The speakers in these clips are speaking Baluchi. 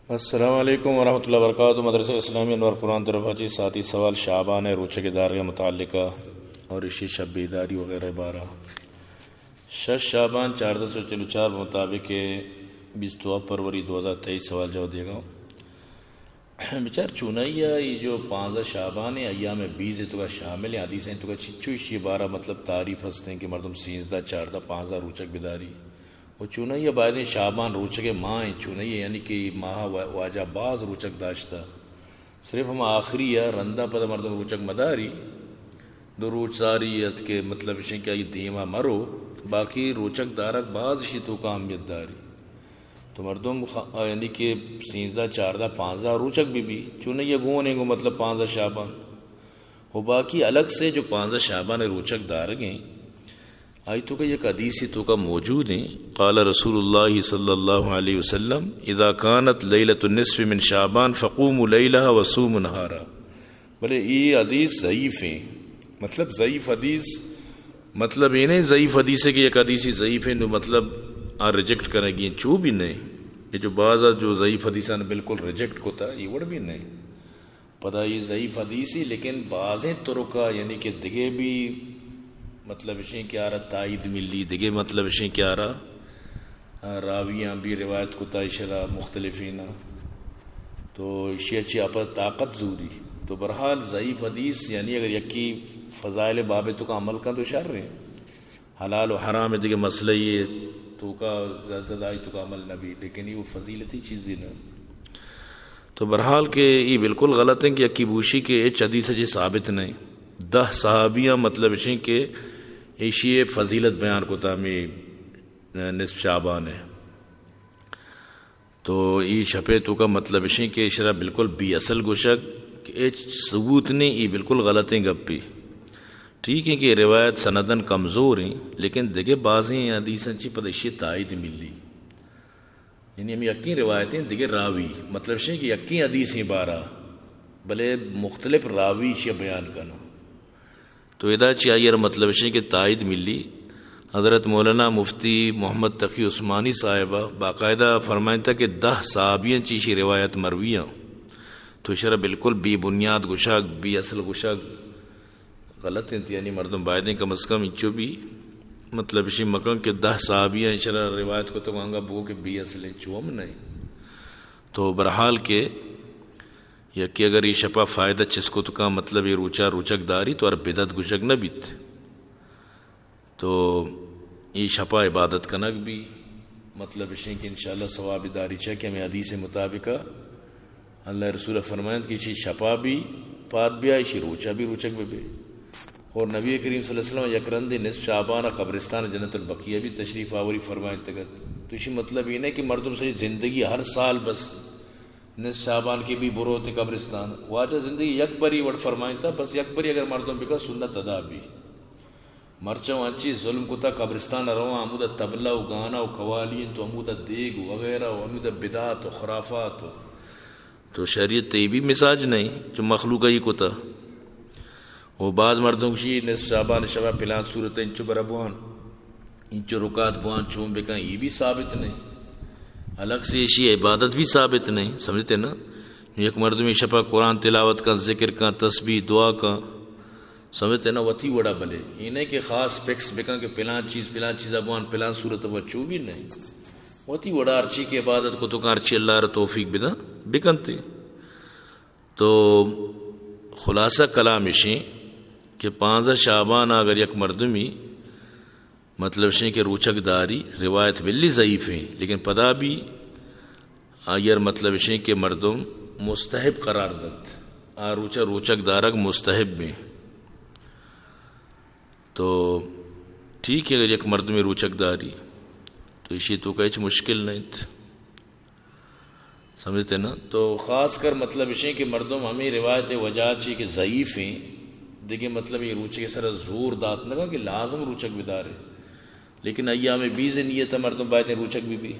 السلام علیکم ورحمۃ اللہ وبرکاتہ۔ مدرسہ اسلامی انوار قرآن طرف چی ساتھی سوال شعبان ءِ روچگ ءِ دارگ ءِ متعلقہ اور ایشی شب بیداری وغیرہ بارہ۔ شش شعبان چاردہ سو چل و چار مطابق بیست و ہفت فروری دو ہزار تئیس سوال جواب دیگا۔ بچار چونائی ءَ اے جو پانزدہ شعبان ءِ ایام بیز ءِ توکا شامل ایں، حدیث ءِ توکا چچو ایشی بارہ مطلب تعریف ہستیں کہ مردم سیزدہ، چاردہ، پانزدہ روچگ بداری۔ و چونائی ءَ بایدیں شعبان روچگ ءِ ماہ ایں، چونائی ءَ یعنی کہ اے ماہ ءَ وا-، واجہ باز روچگ داشتہ۔ صرف ہما آخری ءَ رندا پدا مردم روچگ مداری، دو روچ ساری ات کہ مطلب اشیں کہ آئی دیما مرو، باقی روچگ دارگ باز اشی توکا اہمیت داری۔ تو مردم خ-، یعنی کہ سیزدہ، چاردہ، پانزدہ روچگ بہ بی، چونائی ءَ گون ایں گو مطلب پانزدہ شعبان۔ و باقی الگ سے جو پانزدہ شعبان ءِ روچگ دارگ ایں، آئی توکا یک حدیثی توکا موجود ایں، قال رسول اللہ صلی اللہ علیہ وسلم، اذا كانت ليلة النصف من شعبان فقوموا ليلها وصوموا نهارها۔ بلے اے حدیث ضعیف ایں، مطلب ضعیف حدیث، مطلب اے نہیں ضعیف حدیث ءِ کہ یک حدیثی ضعیف ایں نو مطلب آ ریجیکٹ کنگی ایں، چو بھی نہیں۔ اے جو بعض جو ضعیف حدیثاں بالکل ریجیکٹ کتا، اے وڑ بھی نہیں۔ پدا اے ضعیف حدیث ایں، لیکن بازیں طرق ءَ یعنی کہ دگہ بھی مطلب اشیں کہ آرا تائید ملی، دگہ مطلب اشیں کہ آرا، آ، راویاں بھی روایت کتا اشرا مختلفین۔ تو اشی ءَ چی آ پدا طاقت زوری۔ تو بہرحال ضعیف حدیث یعنی اگر یکی فضائل باب توکا عمل کن تو شر ایں۔ حلال و حرام دگہ مسئلہ یے توکا زیادہ زیادہ آئی توکا عمل نہ بی، لیکن اے وہ فضیلتی چیزے نہ۔ تو بہرحال کہ اے بالکل غلط ایں کہ یکی بوشی کہ ہچ حدیث چی ثابت نہیں۔ دہ صحابیاں مطلب اشیں کہ ایشی فضیلت بیان کتا ہمیں نصف شعبان ءِ۔ تو اے شپ ءِ توکا مطلب اشیں کہ اشرا بالکل بی اصل گوشگ کہ ہچ ثبوت نہیں، اے بالکل غلطیں گپے۔ ٹھیک ایں کہ روایت سندن کمزور ایں، لیکن دگہ بازیں حدیثاں چی پدا اشی تائید ملی۔ یعنی ہمیں یکیں روایتیں دگہ راوی، مطلب اشیں کہ یکیں حدیثیں بارہ، بلے مختلف راوی اشی بیان کنا۔ تو ادا چی آئی ءَ را مطلب اشیں کہ تائید ملی۔ حضرت مولانا مفتی محمد تقی عثمانی صاحب ءَ باقاعدہ فرمائنتا کہ دہ صحابیاں چی اشی روایت مرویاں۔ تو اشرا بالکل بے بنیاد گوشگ، بے اصل گوشگ غلط انت۔ یعنی مردم بایدیں کم از کم انچو بھی مطلب اشی مکن کہ دہ صحابیاں اشرا روایت کو تو انگا بو کہ بے اصل انت، چو ہم نہیں۔ تو بہرحال کہ یکے اگر اے شپا فائدہ چست کت کن، مطلب اے روچا روچگ داری، تو ہر بدعت گوشگ نہ بیت۔ تو اے شپا عبادت کنگ بی، مطلب اشیں کہ انشاءاللہ ثواب داری چہ کہ ہمیں حدیث مطابق اللہ رسول فرمائند کہ اشی شپا بھی پاد بیا، اشی روچا بھی روچگ بہ بے۔ اور نبی کریم صلی اللہ علیہ وسلم یک رندے نصف شعبان قبرستان جنت البقیع بھی تشریف آوری فرمائنتگت۔ تو اشی مطلب اے نہ کہ مردم ساری زندگی ہر سال بس نصف شعبان کہ بھی بروت قبرستان۔ واجہ زندگی یک بری وڑ فرمائنتا، بس یک بری اگر مردم بکا سنت ادا بی۔ مرچاں انچی ظلم کتا قبرستان رواں، ہمودا طبلہ و گانا و قوالی انت و ہمودا دیگ و وغیرہ و ہمودا بدعت و خرافات و تو شریعت تئی بھی مزاج نہیں، چو مخلوق ہی کتا۔ و بعض مردم گوشی نصف شعبان شبا پلان صورت انچو برا بوان، انچو رکعت بوان، چون بکن، یہ بھی ثابت نہیں۔ الگ سے ایشی عبادت بھی ثابت نہیں، سمجھتے نا؟ یک مردمی شپا قرآن تلاوت کن، ذکر کن، تسبیح، دعا کن، سمجھتے نا؟ وتی وڑا بلے۔ یہ نہیں کہ خاص فکس بکن کہ پلان چیز، پلان چیزا بوان، پلان صورت بوان، چو بھی نہیں۔ وتی وڑا ہرچی کہ عبادت کو تو کن، ہرچی اللہ را توفیق بدن، بکنتے۔ تو خلاصہ کلام اشیں کہ پانزدہ شعبان اگر یک مردمی مطلب اشیں کہ روچگ داری، روایت بلی ضعیف ہیں، لیکن پدا بھی آئیر مطلب اشیں کہ مردم مستحب قرار دنت۔ آ روچا روچگ دارگ مستحب ہیں۔ تو ٹھیک ہے، اگر یک مردمی روچگ داری تو اشی توکا ہچ مشکل نہیں۔ سمجھتے نا؟ تو خاص کر مطلب اشیں کہ مردم ہمیں روایت وجہ چی کہ ضعیف ہیں، دیگه مطلب یہ روچگ سر زور دات نہ کہ لازم روچگ بدارے، لیکن ایام بیز نیت مردم باید روچگ بھی بھی۔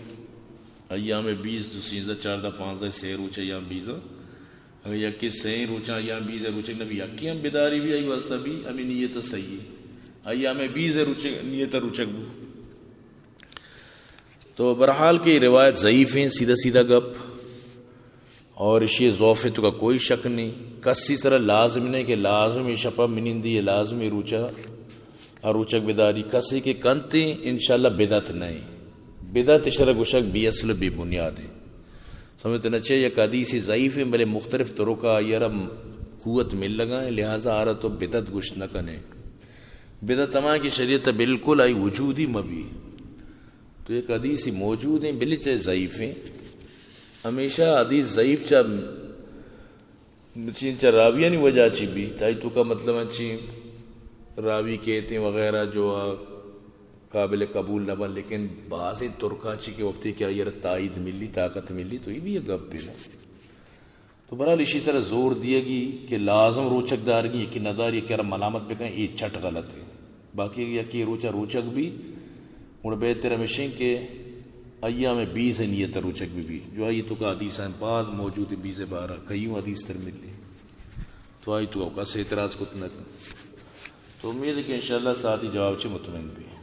ایام بیز تو سیزدہ، چاردہ، پانزدہ، سے روچ ایام بیز۔ اگر یکی سے روچاں ایام بیز روچگ نبی، یکی ہم بداری بھی، ای واسطہ بھی ہمیں نیت صحیح ہے۔ ایام بیز روچگ، نیت روچگ بو۔ تو بہرحال کہ روایت ضعیف ہیں، سیدھا سیدھا گپ۔ اور اشی ضعف تو کا کوئی شک نہیں۔ کسی سرا لازم نہیں کہ لازم اے شپا منندی اے، لازم اے روچا، آ روچک بداری۔ کسی کہ کنتے انشاءاللہ بدعت نہیں۔ بدعت اشرا گوشگ بے اصل و بے بنیاد ہے۔ سمجھتے نہ چاہیے، یک حدیث ضعیف ہے، بلے مختلف طرقا آئی را قوت مل لگا ہے، لہذا آرا تو بدعت گوشت نہ کنے۔ بدعت ہما کہ شریعت بالکل آئی وجودی مبی۔ تو یک حدیث موجود ہیں، بلے چاہے ضعیف ہیں۔ ہمیشہ حدیث ضعیف چا چین چا راویانی وجہ چی بی، تائی تو کا مطلب ہے چی راوی کہتے ہیں وغیرہ جو آ قابل قبول نہ بن، لیکن بعض طرقا چی کہ وقتی کہ آئی را تائید ملی، طاقت ملی، تو یہ بھی ایک گپ ہے نا۔ تو برحال اشی سر زور دیگی کہ لازم روچک دارگی، یکی نداری کہ را ملامت بکن، یہ چٹ غلط ہے۔ باقی یکی روچا روچک بھی، گڑا بہتر ہمیشیں کہ ایام بیز نیت روچک بھی بھی، جو آئی تو کا حدیثاں باز موجود ہیں، بیز بارہ، کئیوں حدیث تر ملی۔ تو آئی تو کس اعتراض کت نہ کن۔ تو امید ہے کہ انشاءاللہ ساتھی جواب چے مطمئن بھی۔